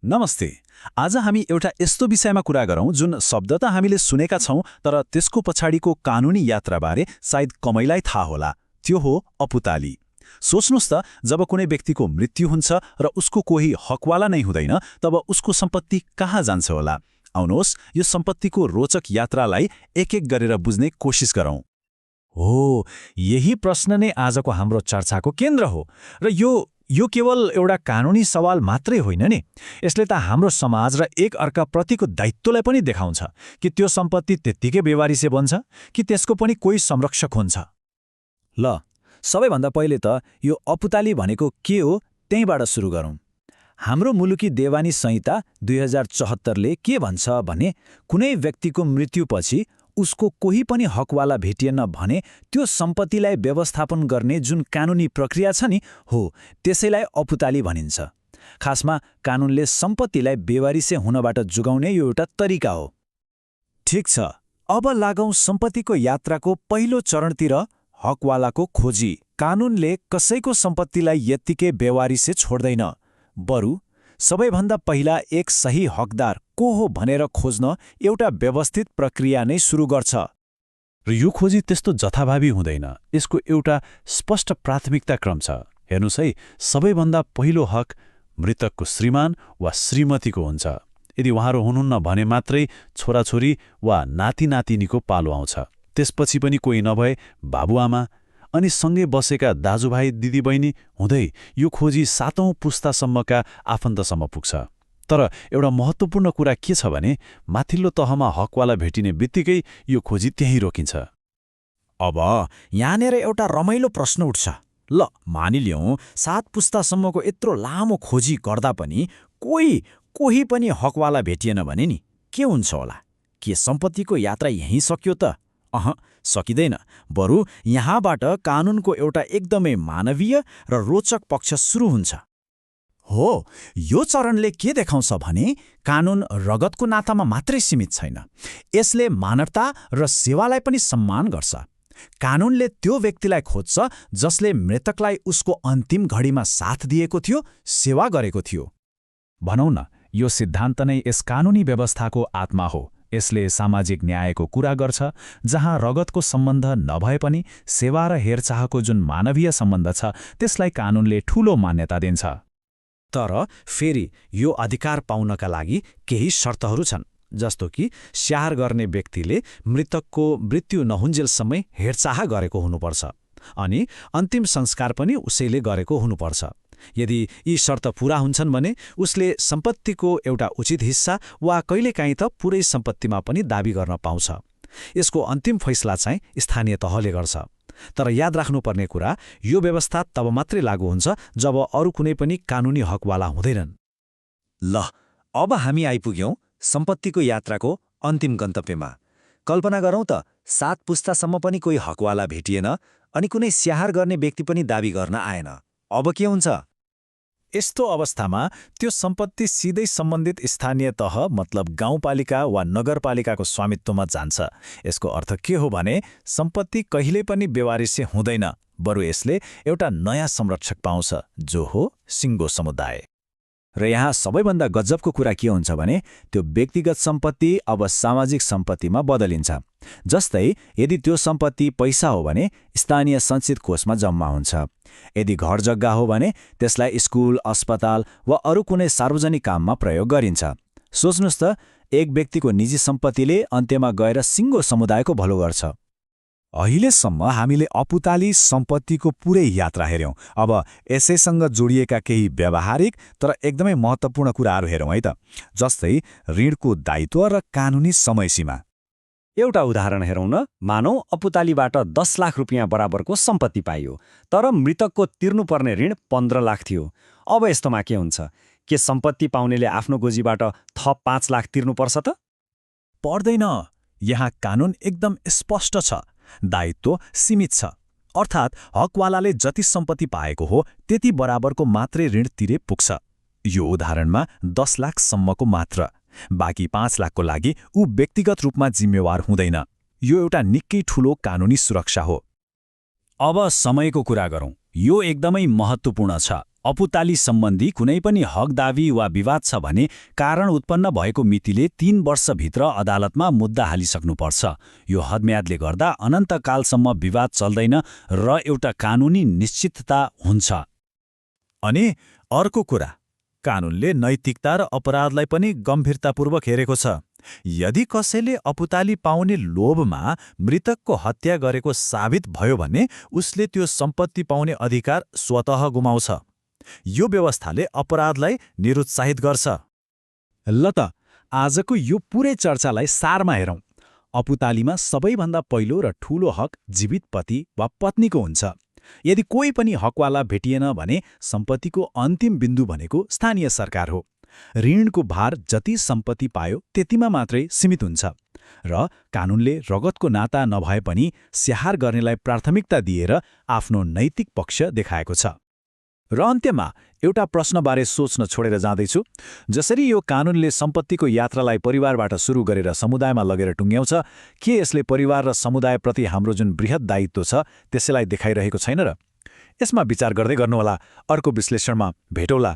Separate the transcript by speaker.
Speaker 1: नमस्ते। आज हामी एउटा यस्तो विषयमा कुरा गरौँ जुन शब्द त हामीले सुनेका छौँ, तर त्यसको पछाडिको कानुनी यात्राबारे सायद कमैलाई थाहा होला। त्यो हो अपुताली। सोच्नुस् त, जब कुनै व्यक्तिको मृत्यु हुन्छ र उसको कोही हकवाला नै हुँदैन, तब उसको सम्पत्ति कहाँ जान्छ होला? आउनुहोस्, यो सम्पत्तिको रोचक यात्रालाई एक-एक गरेर बुझ्ने कोसिस गरौँ।
Speaker 2: हो, यही प्रश्न नै आजको हाम्रो चर्चाको केन्द्र हो। र यो केवल एउटा कानुनी सवाल मात्रै होइन नि। यसले त हाम्रो समाज र एक अर्काप्रतिको दायित्वलाई पनि देखाउँछ कि त्यो सम्पत्ति त्यत्तिकै बेवारिसे बन्छ कि त्यसको पनि कोही संरक्षक हुन्छ।
Speaker 3: ल, सबैभन्दा पहिले त यो अपुताली भनेको के हो त्यहीँबाट सुरु गरौँ। हाम्रो मुलुकी देवानी संहिता 2074ले के भन्छ भने कुनै व्यक्तिको मृत्युपछि उसको कोही पनि हकवाला भेटिएन भने त्यो सम्पत्तिलाई व्यवस्थापन गर्ने जुन कानुनी प्रक्रिया छ नि, हो त्यसैलाई अपुताली भनिन्छ। खासमा कानुनले सम्पत्तिलाई बेवारिसे हुनबाट जोगाउने यो एउटा तरिका हो।
Speaker 2: ठिक छ, अब लागौँ सम्पत्तिको यात्राको पहिलो चरणतिर, हकवालाको खोजी। कानुनले कसैको सम्पत्तिलाई यत्तिकै बेवारिसे छोड्दैन, बरु सबैभन्दा पहिला एक सही हकदार को हो भनेर खोज्न एउटा व्यवस्थित प्रक्रिया नै सुरु गर्छ।
Speaker 1: र यो खोजी त्यस्तो जथाभावी हुँदैन। यसको एउटा स्पष्ट प्राथमिकता क्रम छ। हेर्नुस् है, सबैभन्दा पहिलो हक मृतकको श्रीमान वा श्रीमतीको हुन्छ। यदि उहाँहरू हुनुहुन्न भने मात्रै छोराछोरी वा नातिनातिनीको पालो आउँछ। त्यसपछि पनि कोही नभए बाबुआमा अनि सँगै बसेका दाजुभाइ दिदीबहिनी हुँदै यो खोजी 7औं पुस्तासम्मका आफन्तसम्म पुग्छ। तर एउटा महत्त्वपूर्ण कुरा के छ भने माथिल्लो तहमा हकवाला भेटिने बित्तिकै यो खोजी त्यहीँ रोकिन्छ।
Speaker 2: अब यहाँनिर एउटा रमाइलो प्रश्न उठ्छ। ल, मानिलिउँ 7 पुस्तासम्मको यत्रो लामो खोजी गर्दा पनि कोही पनि हकवाला भेटिएन भने नि के हुन्छ होला? के सम्पत्तिको यात्रा यहीँ सकियो त? सकिँदैन। बरु यहाँबाट कानुनको एउटा एकदमै मानवीय र रोचक पक्ष सुरु हुन्छ। हो, यो चरणले के देखाउँछ भने कानुन रगतको नातामा मात्रै सीमित छैन। यसले मानवता र सेवालाई पनि सम्मान गर्छ। कानुनले त्यो व्यक्तिलाई खोज्छ जसले मृतकलाई उसको अन्तिम घडीमा साथ दिएको थियो, सेवा गरेको थियो।
Speaker 4: भनौँ न, यो सिद्धान्त नै यस कानुनी व्यवस्थाको आत्मा हो। यसले सामाजिक न्यायको कुरा गर्छ, जहाँ रगतको सम्बन्ध नभए पनि सेवा र हेरचाहको जुन मानवीय सम्बन्ध छ त्यसलाई कानुनले ठूलो मान्यता दिन्छ।
Speaker 2: तर फेरि यो अधिकार पाउनका लागि केही शर्तहरू छन्, जस्तो कि स्याहार गर्ने व्यक्तिले मृतकको मृत्यु नहुन्जेलसम्मै हेरचाह गरेको हुनुपर्छ अनि अन्तिम संस्कार पनि उसैले गरेको हुनुपर्छ। यदि यी शर्त पूरा हुन्छन् भने उसले सम्पत्तिको एउटा उचित हिस्सा वा कहिलेकाहीँ त पुरै सम्पत्तिमा पनि दाबी गर्न पाउँछ। यसको अन्तिम फैसला चाहिँ स्थानीय तहले गर्छ। तर याद राख्नुपर्ने कुरा, यो व्यवस्था तब मात्रै लागू हुन्छ जब अरू कुनै पनि कानुनी हकवाला हुँदैनन्।
Speaker 3: ल, अब हामी आइपुग्यौँ सम्पत्तिको यात्राको अन्तिम गन्तव्यमा। कल्पना गरौँ त 7 पुस्तासम्म पनि कोही हकवाला भेटिएन अनि कुनै स्याहार गर्ने व्यक्ति पनि दाबी गर्न आएन। अब के हुन्छ?
Speaker 2: यस्तो अवस्थामा त्यो सम्पत्ति सिधै सम्बन्धित स्थानीय तह मतलब गाउँपालिका वा नगरपालिकाको स्वामित्वमा जान्छ। यसको अर्थ के हो भने सम्पत्ति कहिल्यै पनि बेवारिसे हुँदैन, बरु यसले एउटा नयाँ संरक्षक पाउँछ, जो हो सिङ्गो समुदाय।
Speaker 3: र यहाँ सबैभन्दा गजबको कुरा के हुन्छ भने त्यो व्यक्तिगत सम्पत्ति अब सामाजिक सम्पत्तिमा बदलिन्छ। जस्तै यदि त्यो सम्पत्ति पैसा हो भने स्थानीय सञ्चित कोषमा जम्मा हुन्छ। यदि घर जग्गा हो भने त्यसलाई स्कुल, अस्पताल वा अरू कुनै सार्वजनिक काममा प्रयोग गरिन्छ। सोच्नुस् त, एक व्यक्तिको निजी सम्पत्तिले अन्त्यमा गएर सिङ्गो समुदायको भलो गर्छ।
Speaker 2: अहिलेसम्म हामीले अपुताली सम्पत्तिको पुरै यात्रा हेऱ्यौँ। अब यसैसँग जोडिएका केही व्यावहारिक तर एकदमै महत्त्वपूर्ण कुराहरू हेरौँ है त। जस्तै ऋणको दायित्व र कानुनी समयसीमा।
Speaker 5: एउटा उदाहरण हेरौँ न। मानौ अपुतालीबाट 10 लाख रुपियाँ बराबरको सम्पत्ति पाइयो, तर मृतकको तिर्नुपर्ने ऋण 15 लाख थियो। अब यस्तोमा के हुन्छ? के सम्पत्ति पाउनेले आफ्नो गोजीबाट थप 5 लाख तिर्नुपर्छ त?
Speaker 2: पर्दैन। यहाँ कानुन एकदम स्पष्ट छ। दायित्व सीमित छ, अर्थात् हकवालाले जति सम्पत्ति पाएको हो त्यति बराबरको मात्रै ऋण तिरे पुग्छ। यो उदाहरणमा 10 लाखसम्मको मात्र। बाँकी 5 लाखको लागि ऊ व्यक्तिगत रूपमा जिम्मेवार हुँदैन। यो एउटा निकै ठूलो कानुनी सुरक्षा हो।
Speaker 1: अब समयको कुरा गरौँ। यो एकदमै महत्त्वपूर्ण छ।
Speaker 3: अपुताली सम्बन्धी कुनै पनि हक दावी वा विवाद छ भने कारण उत्पन्न भएको मितिले 3 वर्षभित्र अदालतमा मुद्दा हालिसक्नुपर्छ। यो हदम्यादले गर्दा अनन्तकालसम्म विवाद चल्दैन र एउटा कानुनी निश्चितता हुन्छ।
Speaker 1: अनि अर्को कुरा, कानुनले नैतिकता र अपराधलाई पनि गम्भीरतापूर्वक हेरेको छ। यदि कसैले अपुताली पाउने लोभमा मृतकको हत्या गरेको साबित भयो भने उसले त्यो सम्पत्ति पाउने अधिकार स्वतः गुमाउँछ। यो व्यवस्थाले अपराधलाई निरुत्साहित गर्छ।
Speaker 3: ल त आजको यो पुरै चर्चालाई सारमा हेरौँ। अपुतालीमा सबैभन्दा पहिलो र ठूलो हक जीवित पति वा पत्नीको हुन्छ। यदि कोही पनि हकवाला भेटिएन भने सम्पत्तिको अन्तिम बिन्दु भनेको स्थानीय सरकार हो। ऋणको भार जति सम्पत्ति पायो त्यतिमा मात्रै सीमित हुन्छ र कानुनले रगतको नाता नभए पनि स्याहार गर्नेलाई प्राथमिकता दिएर आफ्नो नैतिक पक्ष देखाएको छ। र अन्त्यमा एउटा प्रश्नबारे सोच्न छोडेर जाँदैछु। जसरी यो कानुनले सम्पत्तिको यात्रालाई परिवारबाट सुरु गरेर समुदायमा लगेर टुङ्ग्याउँछ, के यसले परिवार र समुदायप्रति हाम्रो जुन बृहत दायित्व छ त्यसैलाई देखाइरहेको छैन र? यसमा विचार गर्दै गर्नुहोला। अर्को विश्लेषणमा भेटौँला।